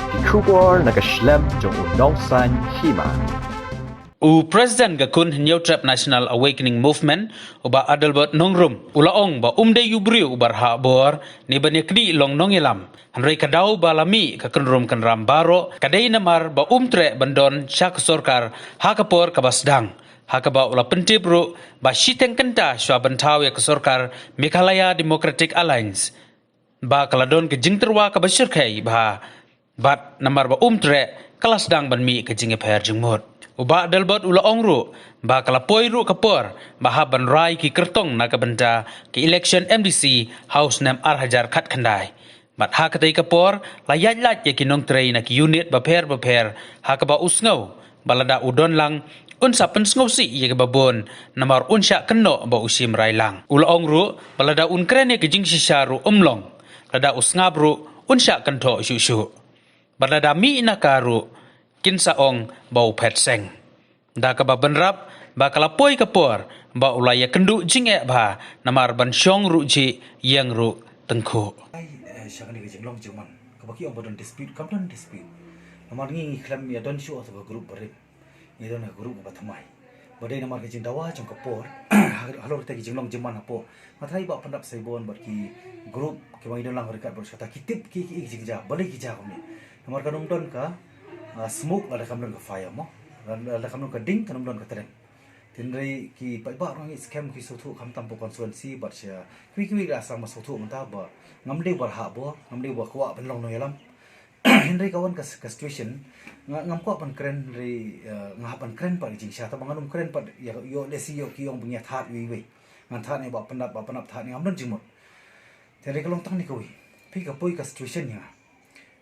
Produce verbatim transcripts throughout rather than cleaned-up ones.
Ki khubor na ka shlem jong u nongsan hima. U President ka Khun Hynñiewtrep National Awakening Movement, u Bah Adelbert Nongrum, u la ong ba um dei u briew uba rhah bor, ne ban ïaknieh long nongïalam. Hynrei ka daw ba la mih ka kynrum kynram baroh, ka dei namar ba um treh ban don sha ka sorkar ha ka por kaba sdang. Ha kaba u la pyntip ruh ba shiteng kynta shuwa ban thaw ïa ka sorkar Meghalaya Democratic Alliance, ba ka la don ka jingtyrwa kaba shyrkhei bha, bad namar ba um treh ka la sdang ban mih ka jingïapher jingmut. U Bah Adelbert u la ong ruh ba ka la poi ruh ka por ba hap ban rai ki kyrtong na ka bynta ka election M D C ha u snem ar hajar khatkhyndai. Bad ha katei ka por la ïaid lait ïa ki nongtrei na ki unit bapher bapher, ha kaba u sngew ba lada u don lang un sa pynsngewsih ïa kiba bun, namar un shah kynnoh ba u shim rai lang. U la ong ruh ba lada un kren ïa ka jingshisha ruh um long, lada u sngap ruh un shah kynthoh shuh shuh. Bad lada mih na ka ruh kin sa ong ba u phet seng. Da kaba bynrap ba ka la poi ka por ba u la ïakynduh jingeh bha, namar ban shong ruh jih, ïeng ruh tyngkhuh. Ai, eh, sha kane ka jinglong jingman kaba ki ong ba don dispute, kam don dispute. Namar ngi ngi khlem ïa don shuh ha ka group barim. Ngi don ha ka group ba thymmai. Ba dei namar ka jingdawa jong ka por halor kata ka jinglong jingman hapoh. Nga tharai Bah Pyndap Saibon bad ki group kiba ngi don lang ryngkat bad kata ki tip ki ki jingjia, balei ki jia kumne. Namar kan ym don ka, ah, smoke lada kam don ka fire mo. Lada kam don ka ding kan ym don ka trem. Hynrei ki paidbah ruh ngi skhem ki sngewthuh khamtam hapoh constituency bad sha kiwei kiwei la sdang ban sngewthuh mynta ba ngam dei ba rhah bor, ngam dei ba kwah ban long nongïalam. Hynrei ka wan ka, ka situation, nga, ngam kwah ban kren hynrei, eh, nga hap ban kren pat ka jingshisha, tangba ngan ym kren pat ïa, ïoh lehse ïoh ki ong ba ngi ïa thad iwei iwei. Ngan thad ne Bah Pyndap, Bah Pyndap thad ne, ngam don jingmut. Hynrei ka long tang ne kawei. Phi, ka poi ka situation ïa nga.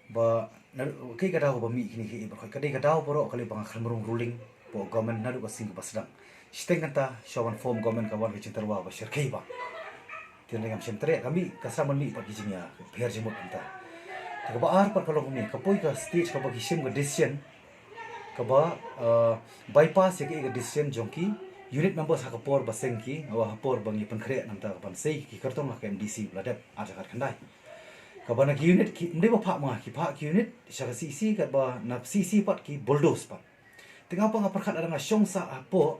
Ba na, kaei ka daw ba mih kine kiei baroh, ka dei ka daw baroh ka lei ba nga khlem rung ruling hapoh government naduh ka sing kaba sdang. Shiteng kynta shuwa ban form government ka wan ka jingtyrwa ba shyrkhei bha. Te ngam shym treh, ka mih, ka sdang ban mih pat ki jingïapher jingmut mynta. Te kaba ar pat ka long kumne, ka poi ka stage kaba ki shim ka decision kaba, uh, bypass ïa kaei ka decision jong ki unit members ha ka por ba seng ki, ha ka por ba ngi pynkhreh na ka bynta ka ban sei ki kyrtong ha ka M D C ba la dep ar hajar khatkhyndai. Kaba na ki unit ki, ym dei ba phah ma nga, ki phah ki unit sha ka C E C, kaba na C E C pat ki bulldoze pat. Te nga pat nga pyrkhat lada nga shong sah hapoh,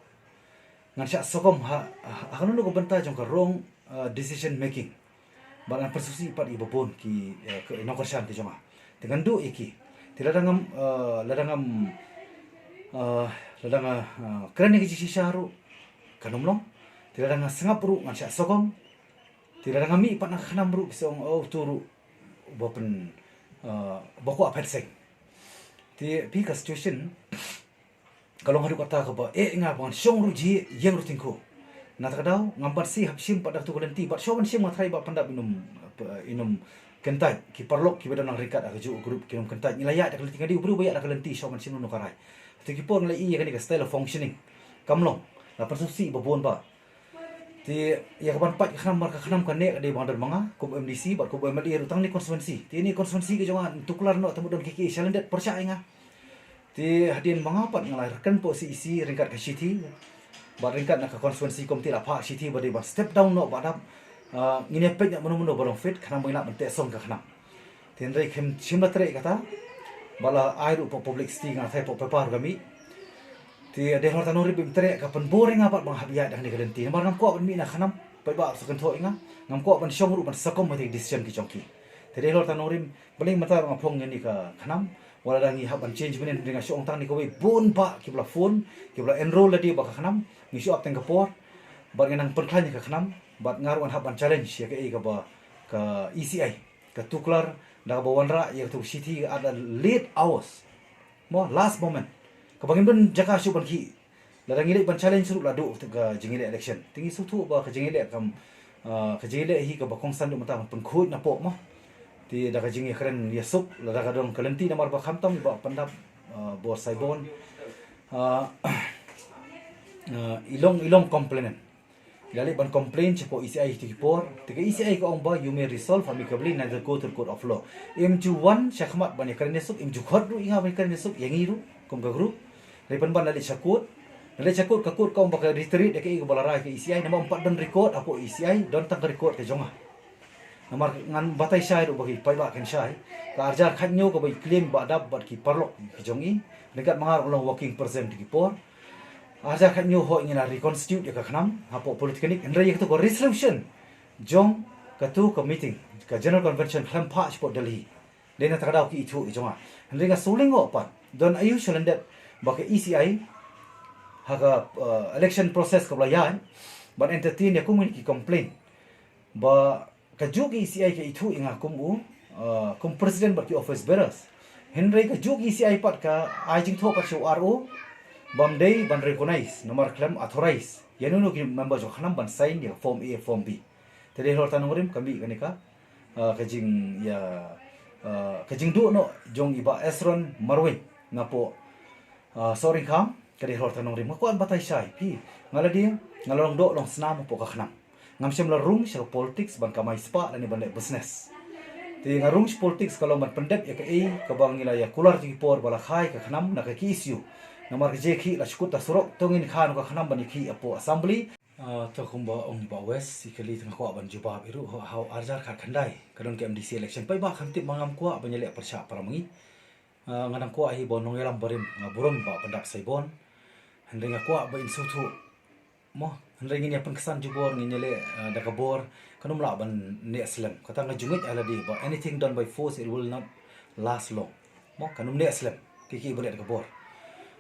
ngan shah sokong ha, ha, ha kano kano ka bynta jong ka wrong, uh, decision making. Bad ngan pynsngewsih pat ïa kiba bun ki, uh, ki nongkyrshan ki jong nga. Te ngan duh ïa ki. Te lada ngam, uh, lada ngam, uh, lada nga, uh, kren ïa ka jingshisha ruh kan ym long. Te lada nga sngap ruh ngan shah sokong. Te lada nga mih pat na ka khnam ruh ki sa ong, oh, utu ruh uba pyn, uh, uba kwah phet seng. Te phi, ka situation ka long haduh katta kaba eh ïa nga ba ngan shong ruh jih, ïeng ruh tyngkhuh. Na kata ka daw ngam pat shym hap shim pat da katu ka lynti, bad shuwa ban shim nga tharai Bah Pyndap in ym, in ym kyntait, ki paralok kiba don lang ryngkat ha kajuh ka group kin ym kyntait. Ngi la ïaid da ka lynti, nga dei u briew ba ïaid da ka lynti shuwa ban shim kano kano ka rai. Te ki por ngi la ïohi ïa kane ka style of functioning kam long. La pynsngewsih ba bun ba Te ïa ka ban pait ka khnam, namar ka khnam kane ka dei ba nga don ma nga kum M D C bad kum M L A ruh tang ne constituency. Te ne constituency ka jong nga tuklar noh, te mut don kiei kiei shalyndet pyrshah ïa nga. Te hadien ma nga pat nga la kren hapoh C E C ryngkat ka shithi bad ryngkat na ka constituency committee, la phah shithi ba dei ban step down noh, bad hap, ah, ngin ïa peit noh mano mano ba long fit, khnang ba ngin lah ban teh song ka khnam. Te hynrei kim shym la treh kata. Ba la ai ruh hapoh publicity, nga tharai hapoh paper ka mih. Te dei halor ta nongrim ba im treh, ka pynbor ïa nga pat ba nga hap ïaid da kane ka lynti. Namar ngam kwah ban mih na khnam, paidbah sa kynthoh ïa nga. Ngam kwah ban shong ruh ban sokong ïa ki decision ki jong ki. Te dei halor ta nongrim, balei mynta ruh nga phong ïa kane ka khnam. Wat la dang ngi hap ban change mynnin, hynrei nga shu ong tang ne kawei, bun bah kiba la phone, kiba la enroll lade ba ka khnam ngi shu ap tang ka por. Bad ngi nang pynkhlaiñ ïa ka khnam, bad nga ruh ngan hap ban challenge ïa kaei kaba ka E C I ka tuklar da kaba wanrah ïa katu ka shithi at a late hours. Mo, last moment. Kaba ngim don jaka shuh ban khih. Lada ngi leit ban challenge ruh la duh ka jingïaleh election. Te ngi sngewthuh ba ka jingïaleh kam, ah, ka jingïaleh hi kaba kongsan duh mynta ban pynkhuid na pop mo. Te da ka jingïakren ïasuk, lada ka don ka lynti namar ba khamtam i Bah Pyndap, ah, Bor Saibon. Ah, ah, i long, i long complainant. La leit ban complain shapoh E C I ha kito ki por. Te ka E C I ka ong ba you may resolve amicably, neither go to the court of law. Im ju wan shakhmat ban ïakren ïasuk, im ju khot ruh ïa nga ban ïakren ïasuk, ïa ngi ruh kum ka group. Hynrei pynban la leit sha court. La leit sha court, ka court ka ong ba ka reiterate ïa kaei kaba la rai ka E C I, namar ym pat don record hapoh E C I, don tang ka record ka jong nga. Namar ngan batai shai ruh ba ki paidbah kin shai. Ka arjar khat nyo kaba i claim ba dap bad ki paralok ki jong i. Ryngkat ma nga ruh long working president ki por. Arjar khat nyo hoi ngin reconstitute ïa ka khnam hapoh Polytechnic. Hynrei ïa katu ka resolution jong katu ka meeting, ka general convention khlem phah shapoh Delhi. Dei na kata ka daw ki ithuh i jong nga. Hynrei nga shu lyngngoh pat don aïu shalyndet ba ka E C I ha ka, uh, election process kaba la ïaid ban entertain ïa kum ki complain ba kajuh ka E C I ka ithuh ïa nga kum u, uh, kum president bad ki office bearers. Hynrei kajuh ka E C I pat ka ai jingthoh pat sha u R O bam dei ban recognize namar khlem authorize ïa uno uno ki member jong ka khnam ban sign ïa ka form A, form B. Te dei halor tang nongrim ka mih kane ka, uh, ka jing ïa, uh, ka jingduh noh jong i Bah Esron Marwein napoh, uh, Sohryngkham. Ka dei halor tang nongrim, nga kwah batai shai phi. Nga la dei, nga la long doh long snam hapoh ka khnam. Ngam shym la rung sha ka politics ban kamai spah lane ban leh business. Te nga rung sha politics ka long ban pyndep ïa kaei kaba ngi la ïa kular ïa ki por ba la kha ïa ka khnam na ka K S U. Namar ka jingkhih la shu kut ha surok, to ngin kha noh ka khnam ban ïakhih hapoh assembly. Ah, to kumba ong i Bah West, i kali te nga kwah ban jubab ïa ruh, ha u arjar khatkhyndai ka don ka M D C election. Paidbah kan tip ba ngam kwah ban ïaleh pyrshah para ma ngi. Ah, nga dang kwah hi ba u nongïalam barim, nga burom Bah Pyndap Saibon. Hynrei nga kwah ba in sngewthuh. Mo, hynrei ngin ïa pynksan jubor, ngin ïaleh, ah, da ka bor, kan ym lah ban neh slem. Kata nga jingngeit ïa lade ba anything done by force, it will not last long. Mo, kan ym neh slem kiei kiei ba leh da ka bor.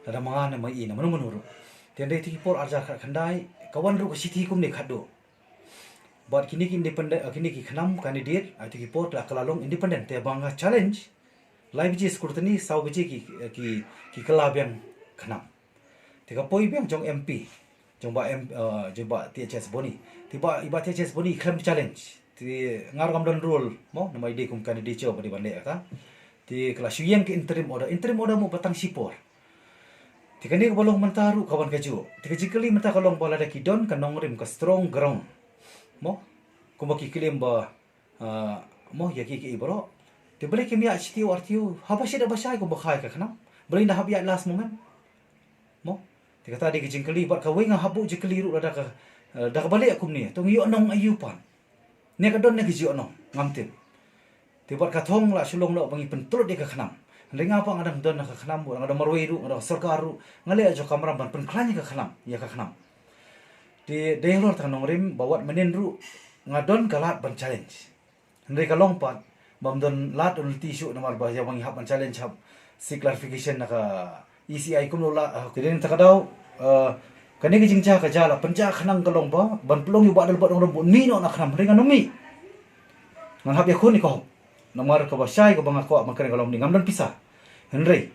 Lada ma nga ne ma i ne mano mano ruh. Te hynrei ha kito ki por arjar khatkhyndai ka wan ruh ka shithi kumne khatduh. Bad kine ki independent, ah, kine ki khnam candidate, ah, ha kito ki por ki la kylla long independent, te ba nga challenge. Lai baje scrutiny, saw baje ki, ki, ki kylla biang khnam. Te ka poi biang jong M P, jong Bah M, ah, jong Bah T H S Boni. Te Bah, i Bah T H S Boni khlem challenge. Te nga ruh ngam don role, mo, namar i dei kum candidate, ba dei ban leh kata. Te ka la shu ïeng ka interim order, interim order mo ba tang shipor. Te kane kaba long mynta ruh ka wan kajuh. Te ka jingkylli mynta ka long ba lada ki don ka nongrim, ka strong ground, mo, kumba ki claim ba, ah, mo, ïa kiei kiei baroh, te balei kim ïaid shi taïew ar taïew, haba shit haba shai kumba kha ïa ka khnam. Balei ynda hap ïaid last moment, mo? Te kata dei ka jingkylli, bad kawei nga hap buh jingkylli ruh lada ka, eh, da kaba leh kumne, to ngi ïoh nong aïu pat? Ne ka don ne ka jia nong, ngam tip. Te bad ka thong la shu long noh ba ngi pyntlot ïa ka khnam. Hynrei nga pat nga dang don ha ka khnam, nga dang marwei ruh, nga dang sorkar ruh, nga leh ajo kamram ban pynkhlaiñ ïa ka khnam, ïa ka khnam. Te dei halor tang nongrim ba wat mynnin ruh nga don ka lad ban challenge. Hynrei ka long pat bym don lad, un lynti shuh namar ba ïa ba ngi hap ban challenge, hap seek clarification na ka E C I kumno la, ah, ka dei na kata ka daw, ah, kane ka jingjia ka jia la pynjah khnang ka long ba ban pynlong ïa u Bah Delbert Nongrum ba un mih noh na khnam, hynrei ngan ym mih. Ngan hap ïakhun ïa ka hok. Namar kaba shai kaba nga kwah ban kren ka long ne ngam don pisa. Hynrei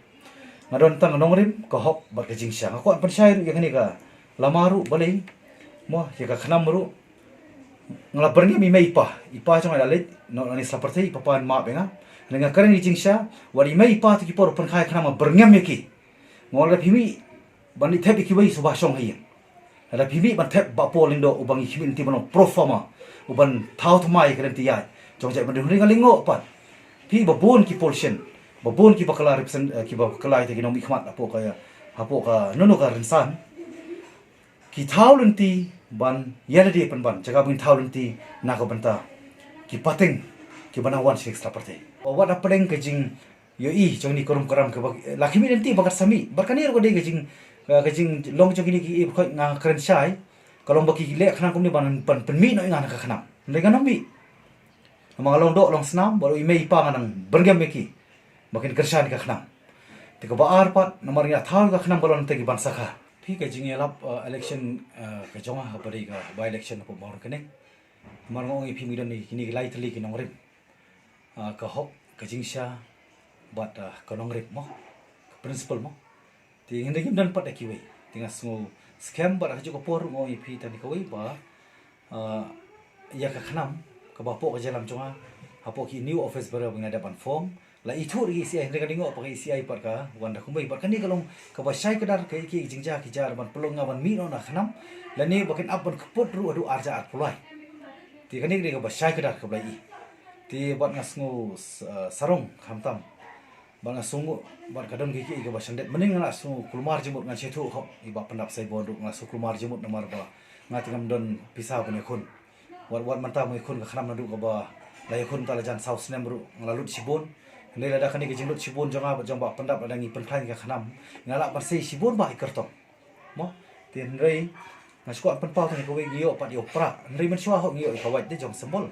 nga don tang nongrim, ka hok bad ka jingshai. Nga kwah pynshai ruh ïa kane ka lama ruh balei, mo, ïa ka khnam ruh. Nga la byrngem i mei i pa, i pa jong nga i la leit noh nangne sla pyrthei, i papa map ïa nga. Hynrei nga kren ïa ka jingshai, wat i mei i pa ha kito ki por pynkhie khnam nga byrngem ïa ki. Nga ong lada phi mih ban leit thep ïa kiwei, sngewbha shong ha ïing. Lada phi mih ban thep Bah Paul Lyngdoh, uba ngi khmih lynti ban long pro forma, uban thaw thymmai ïa ka lynti ïaid jong jaitbynriew, hynrei nga lyngngoh pat. Phi, ba bun ki politician, ba bun kiba kylla represent, eh, kiba kylla ïa ki nongmihkhmat hapoh ka, hapoh kano kano ka rynsan, ki thaw lynti ban ïa lade pynban, jaka ba ngin thaw lynti na ka bynta ki pateng kiba nang wan sha ka sla pyrthei. Wat hapdeng ka jingïohi jong kine ki rum ki ram kiba la khmih lynti ba kat sa mih. Bad kane ruh ka dei ka jing, ka jinglong jong kine kiei, ba nga kren shai ka long ba ki leh khnang kumne ban, ban pynmih noh ïa nga na ka khnam. Hynrei ngan ym mih. Namar nga long doh long snam, bad ruh i mei i pa nga nang byrngem ïa ki ba kin kyrshan ïa ka khnam. Te kaba ar pat, namar ngi la thaw ïa ka khnam ka long na kata ki ban sakha. Phi, ka jingïalap, eh, election, eh, ka jong nga haba dei ka by-election hapoh Mawryngkneng. Namar nga ong ïa phi, ngi don kine ki lai tylli ki nongrim. Ah, ka hok, ka jingshai, bad, ah, ka nongrim, mo, ka principle, mo. Te hynrei ngim don pat da kiwei. Te nga sngew skhem bad ha kajuh ka por ruh nga ong ïa phi tang ïa kawei ba, ah, ïa ka khnam kaba hapoh ka jingïalam jong nga, hapoh ki new office bearer ba ngi la dep ban form, la ithuh da ka E C I, hynrei ka dei ngi pat, ka E C I pat ka wan da kumwei. Bad kane ka long kaba shai kdar, ka, ka jingjia ki jia ban pynlong ïa nga ban mih noh na ka khnam, lane ba kin ap ban kput ruh haduh arhajar arphew lai. Te kane ka dei kaba shai kdar kaba la i. Te bad nga sngew s-, eh, sarong khamtam. Bad nga sngew, bad ka don kiei kiei kaba shyndet. Mynhynnin nga la sngew kulmar jingmut, ngan sa ïathuh hok ïa i Bah Pyndap Saibon ruh, nga la sngew kulmar jingmut namar ba nga te ngam don pisa ban ïakhun. Wat, wat mynta mo ïakhun ka khnam naduh kaba La ïakhun mynta la jan saw snem ruh nga la lut shibun. Hynrei lada kane ka jinglut shibun jong nga bad jong Bah Pyndap lada ngi pynkhlaiñ ka khnam, nga lah ban sei shibun bha i kyrtong. Mo, te hynrei nga shu kwah pynpaw tang ïa kawei, ngi ïoh pat ïa u Prah. Hynrei mynshuwa hok ngi ïoh ïa ka wait de jong symbol.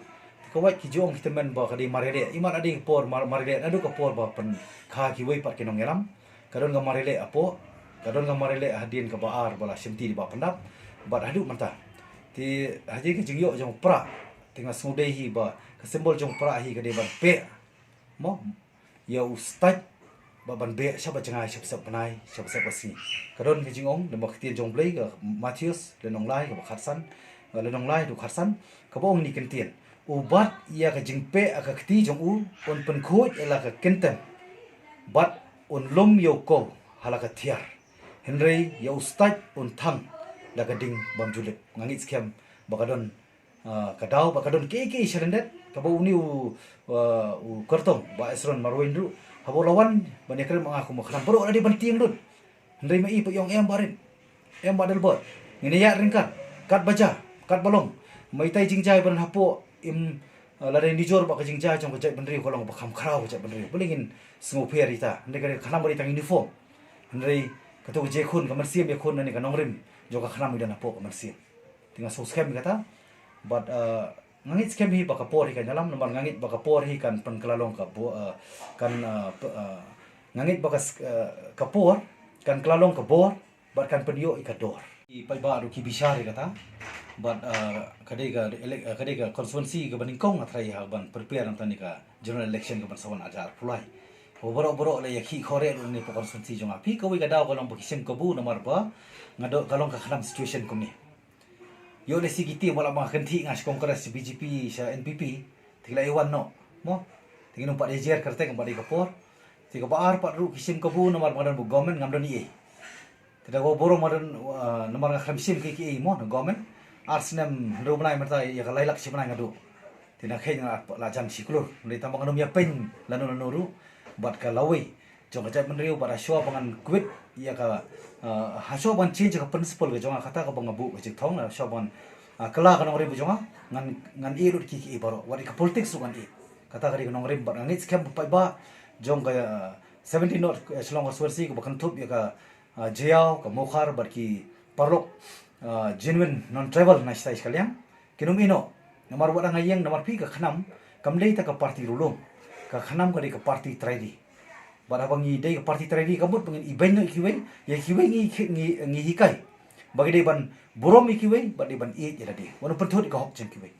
Te ka wait ki ju ong ki tymmen ba ka dei mareh leh. Imat la dei ka por mar-, mareh leh naduh ka por ba pynkha kiwei pat ki nongïalam. Ka don ka mareh leh hapoh, ka don ka mareh leh hadien kaba ar ba la shimti da Bah Pyndap bad haduh mynta. Te ha ka jingïoh jong u Prah, te nga sngewdei hi ba ka symbol jong u Prah hi ka dei ban peh, mo, ïa u stait, ba ban beh sha ba jngai, sha ba sep bnai, sha ba sep ba sngi. Ka don ka jingong, lem ba ka ktien jong Blei, ka Mathaios, lynnong lai, kaba khatsan, eh, lynnong lai, haduh khatsan, kaba ong kine ki ktien. U bat ïa ka jingpeh ha ka kti jong u, un pynkhuid ïa la ka kyntem. Bad un lum ïa u kow ha la ka thiar. Hynrei ïa u stait un thang da ka ding bym ju lip. Nga ngeit skhem ba ka don, ah, ka daw, ba ka don kiei kiei sha lyndet, kaba une u, ah, u kyrtong, Bah Esron Marwein ruh, haba u la wan ban ïakren ma nga kum u khnam, baroh la dei ban tieng lut. Hynrei ma i pat i ong em Bah Rit, em Bah Delbert, ngin ïa ïaid ryngkat katba jia, katba long. Ma itai jingjia ba don hapoh, im, ah, lada ngi jur bad ka jingjia jong ka jaitbynriew, ka long ba kham khraw ka jaitbynriew. Balei ngin sngewpher ita? Hynrei ka dei ka khnam ba dei tang uniform. Hynrei kato ka jingïakhun, ka mynsiem ïakhun lane ka nongrim jong ka khnam i don hapoh ka mynsiem. Te nga sngewskhem ïa kata. Bad, eh, nga ngeit skhem hi ba ka por hi kan ïalam, namar nga ngeit ba ka por hi kan pynkylla long ka bo-, eh, kan, eh, p-, eh, nga ngeit ba ka s-, eh, ka por kan kylla long ka bor bad kan pynïoh ïa ka dor. Ki paidbah ruh ki bishar ïa kata. Bad, eh, ka dei ka elec-, eh, ka dei ka constituency kaba nyngkong nga tharai ha ban prepare na kane ka general election kaban sa wan arhajar arphew lai. Kaba baroh baroh la ïa khih khoreh ruh ne ka constituency jong nga. Phi, kawei ka daw ka long ba ki shim kabu namar ba nga don, ka long ka khnam situation kumne. Ïoh lehse kiti ba la, ba nga kynthih nga sha Congress, sha B J P, sha N P P, te ki la ïa wan noh, mo. Te ngin ym pat ïa jer kyrteng, ym pat ïa ka por. Te kaba ar pat ruh ki shim kabu namar ba nga don ba government, ngam don ei ei. Te da kaba burom nga don, ah, namar nga khlem shim kiei kiei mo na government. Ar snem hynriew bnai mynta ïa ka lai lak shi bnai nga duh. Te na kheiñ nga la jan shi klur. Hynrei tang ba ngan ym ïa pyn lano lano ruh bad ka lawei jong ka jaitbynriew bad hashwa ba ngan quit ïa ka, ah, hashwa ba ngan change ïa ka principle ka jong nga, kata kaba nga buh ka jingthong, hashwa ba ngan, ah, kylla ka nongrim ka jong nga, ngan, ngan ïeh lut kiei kiei baroh, wat ïa ka politics ruh ngan ïeh. Kata ka dei ka nongrim bad nga ngeit skhem ba paidbah jong ka, ah, seventeen North, eh, Shillong constituency kaba kynthup ïa ka, ah, Jaïaw, ka Mawkhar bad ki paralok, ah, genuine non-tribal na shatai sha ka liang. Kin ym ïeh noh. Namar wat nga ïeng, namar phi, ka khnam kam dei tang ka party rulung. Ka khnam ka dei ka party trai die. Bad haba ngi dei ka party trai die, ka mut ba ngin ibeiñ noh ïa kiwei, ïa kiwei ngi, ngi, ngi hikai ba ki dei ban burom ïa kiwei bad dei ban ïeit ïa lade. Wat nym pynthut ïa ka hok jong kiwei.